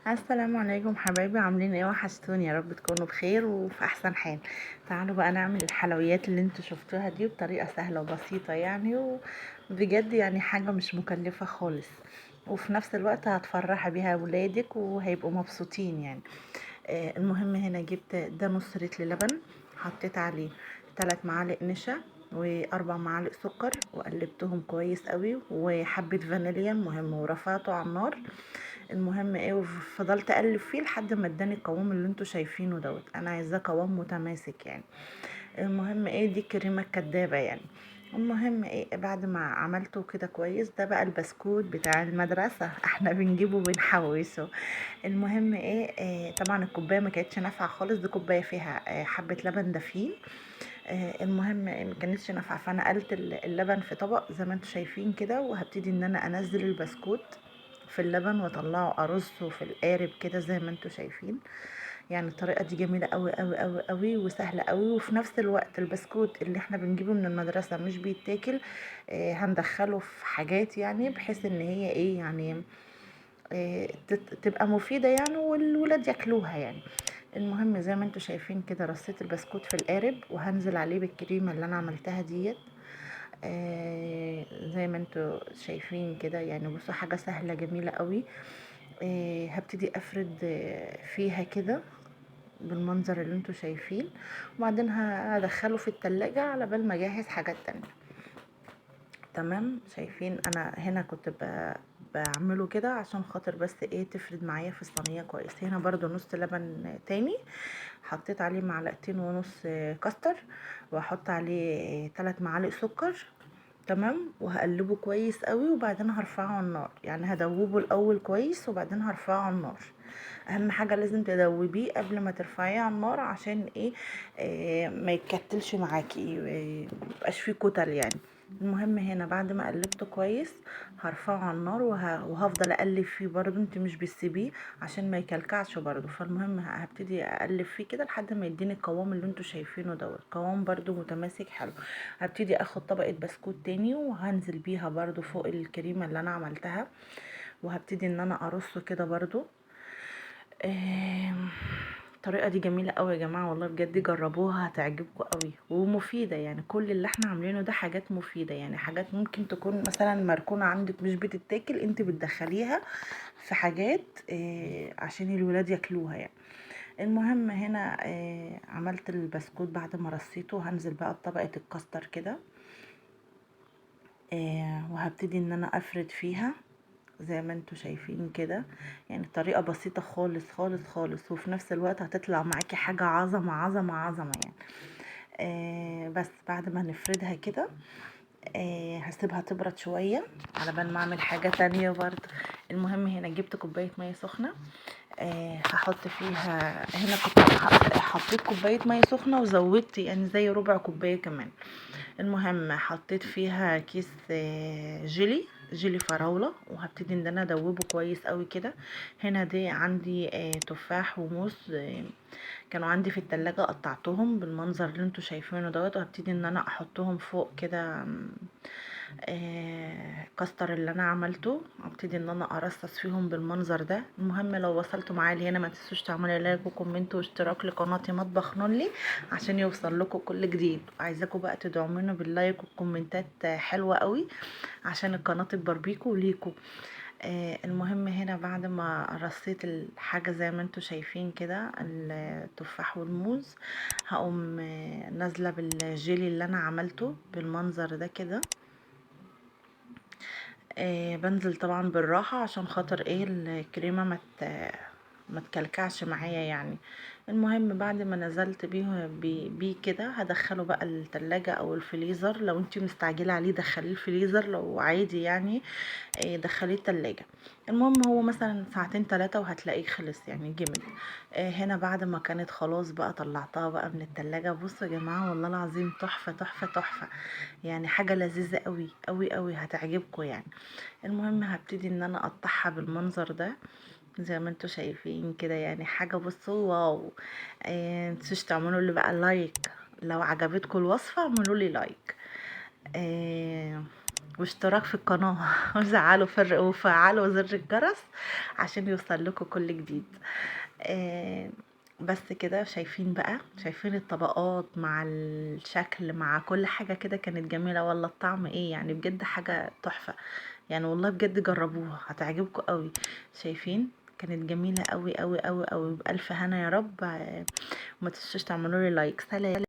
السلام عليكم حبايبي، عاملين ايه؟ وحشتوني، يا رب تكونوا بخير وفي احسن حال. تعالوا بقى نعمل الحلويات اللي انتوا شفتوها دي بطريقة سهلة وبسيطة يعني، وبجد يعني حاجة مش مكلفة خالص، وفي نفس الوقت هتفرحي بيها ولادك وهيبقوا مبسوطين يعني. المهم هنا جبت ده نص لتر لبن، حطيت عليه 3 معالق نشا و4 معالق سكر وقلبتهم كويس قوي، وحبة فانيليا. المهم ورفعته على النار. المهم ايه، وفضلت اقلب فيه لحد ما اداني القوام اللي انتوا شايفينه دوت. انا عايزاه قوام متماسك يعني. المهم ايه، دي الكريمة الكدابه يعني. المهم ايه، بعد ما عملته كده كويس، ده بقى البسكوت بتاع المدرسة، احنا بنجيبه وبنحوشه. المهم ايه، طبعا الكوباية ما كانتش نافعة خالص، دي كوباية فيها حبه لبن دافين. المهم ما كانتش نافعة، فانا قلت اللبن في طبق زي ما انتوا شايفين كده، وهبتدي ان انا انزل البسكوت في اللبن واطلعه ارصه في القارب كده زي ما انتوا شايفين. يعني الطريقة دي جميلة قوي قوي قوي قوي وسهلة قوي، وفي نفس الوقت البسكوت اللي احنا بنجيبه من المدرسة مش بيتاكل، هندخله في حاجات يعني بحيث ان هي ايه يعني، تبقى مفيدة يعني، والولاد ياكلوها يعني. المهم زي ما انتوا شايفين كده رصيت البسكوت في القارب، وهنزل عليه بالكريمه اللي انا عملتها ديت. زي ما انتوا شايفين كده يعني. بصوا حاجة سهلة جميلة قوي. هبتدي افرد فيها كده بالمنظر اللي انتوا شايفين، وبعدين هدخله في التلاجة على بال ما اجهز حاجات تانية. تمام، شايفين انا هنا كنت بعمله كده عشان خاطر بس ايه تفرد معايا في الصينية كويس. هنا برضو نص لبن تاني، حطيت عليه معلقتين ونص كاستر، واحط عليه 3 معالق سكر. تمام، وهقلبه كويس قوي، وبعدين هرفعه على النار، يعني هدوبه الاول كويس وبعدين هرفعه على النار. اهم حاجة لازم تدوبيه قبل ما ترفعيه على النار عشان ايه، ما يتكتلش معاكي، ميبقاش فيه كتل يعني. المهم هنا بعد ما قلبته كويس هرفعه على النار، وهفضل اقلب فيه برضو، انت مش بتسيبيه عشان ما يكلكعش برضو. فالمهم هبتدي اقلب فيه كده لحد ما يديني القوام اللي انتوا شايفينه دوت، قوام برضو متماسك حلو. هبتدي اخد طبقة بسكوت تاني وهنزل بيها برضو فوق الكريمة اللي انا عملتها، وهبتدي ان انا ارصه كده برضو. الطريقة دي جميلة قوي يا جماعة، والله بجد جربوها هتعجبكم قوي ومفيدة يعني. كل اللي احنا عاملينه ده حاجات مفيدة يعني، حاجات ممكن تكون مثلا مركونة عندك مش بتتاكل، انت بتدخليها في حاجات عشان الولاد ياكلوها يعني. المهم هنا عملت البسكوت بعد ما رصيته، هنزل بقى بطبقة الكاستر كده، وهبتدي ان انا افرد فيها زي ما انتوا شايفين كده. يعني طريقة بسيطة خالص خالص خالص، وفي نفس الوقت هتطلع معاكي حاجة عظمة عظمة عظمة يعني. بس بعد ما نفردها كده، هسيبها تبرد شوية على بال ما اعمل حاجة تانية برضه. المهم هنا جبت كوباية مية سخنة، هحط فيها، هنا كنت حطيت كوباية مية سخنة وزودت يعني زي ربع كوباية كمان. المهم حطيت فيها كيس جيلي فراولة، وهبتدي ان انا ادوبة كويس قوي كده. هنا دي عندي تفاح وموز، كانوا عندي في التلاجة، قطعتهم بالمنظر اللي انتوا شايفينه دوت، وهبتدي ان انا احطهم فوق كده، كاستر اللي انا عملته، هبتدي ان انا ارصص فيهم بالمنظر ده. المهم لو وصلتوا معايا لهنا ما تنسوش تعملوا like و comment واشتراك لقناتي مطبخ نولي عشان يوصل لكم كل جديد. عايزاكم بقى تدعمونا بال like والكومنتات حلوة قوي عشان القناة تكبر بيكم وليكم. المهم هنا بعد ما رصيت الحاجة زي ما انتوا شايفين كده التفاح والموز، هقوم نازلة بالجيلي اللي انا عملته بالمنظر ده كده. بنزل طبعا بالراحة عشان خاطر ايه الكريمة ما تكلكعش معايا يعني. المهم بعد ما نزلت بيه كده هدخله بقى التلاجة او الفريزر. لو انتي مستعجلة عليه دخليه الفريزر، لو عادي يعني، دخليه التلاجة. المهم هو مثلا ساعتين تلاتة وهتلاقيه خلص يعني جمد. هنا بعد ما كانت خلاص بقى طلعتها بقى من التلاجة. بصوا يا جماعة والله العظيم تحفة تحفة تحفة يعني، حاجة لذيذة قوي قوي قوي هتعجبكم يعني. المهم هبتدي ان انا اقطعها بالمنظر ده زي ما انتوا شايفين كده يعني، حاجة بصوا wow. متنسوش تعملوا لي بقى like لو عجبتكم الوصفة، اعملوا لي like. واشتراك في القناة وزعلوا فرق وفعلوا زر الجرس عشان يوصل لكم كل جديد. آه، بس كده شايفين بقى، شايفين الطبقات مع الشكل مع كل حاجة كده كانت جميلة والله. الطعم ايه يعني، بجد حاجة تحفة يعني والله، بجد جربوها هتعجبكم قوي. شايفين كانت جميلة قوي قوي قوي قوي. بألف هنا يا رب. وما تنسوش تعملوا لي like. سلام.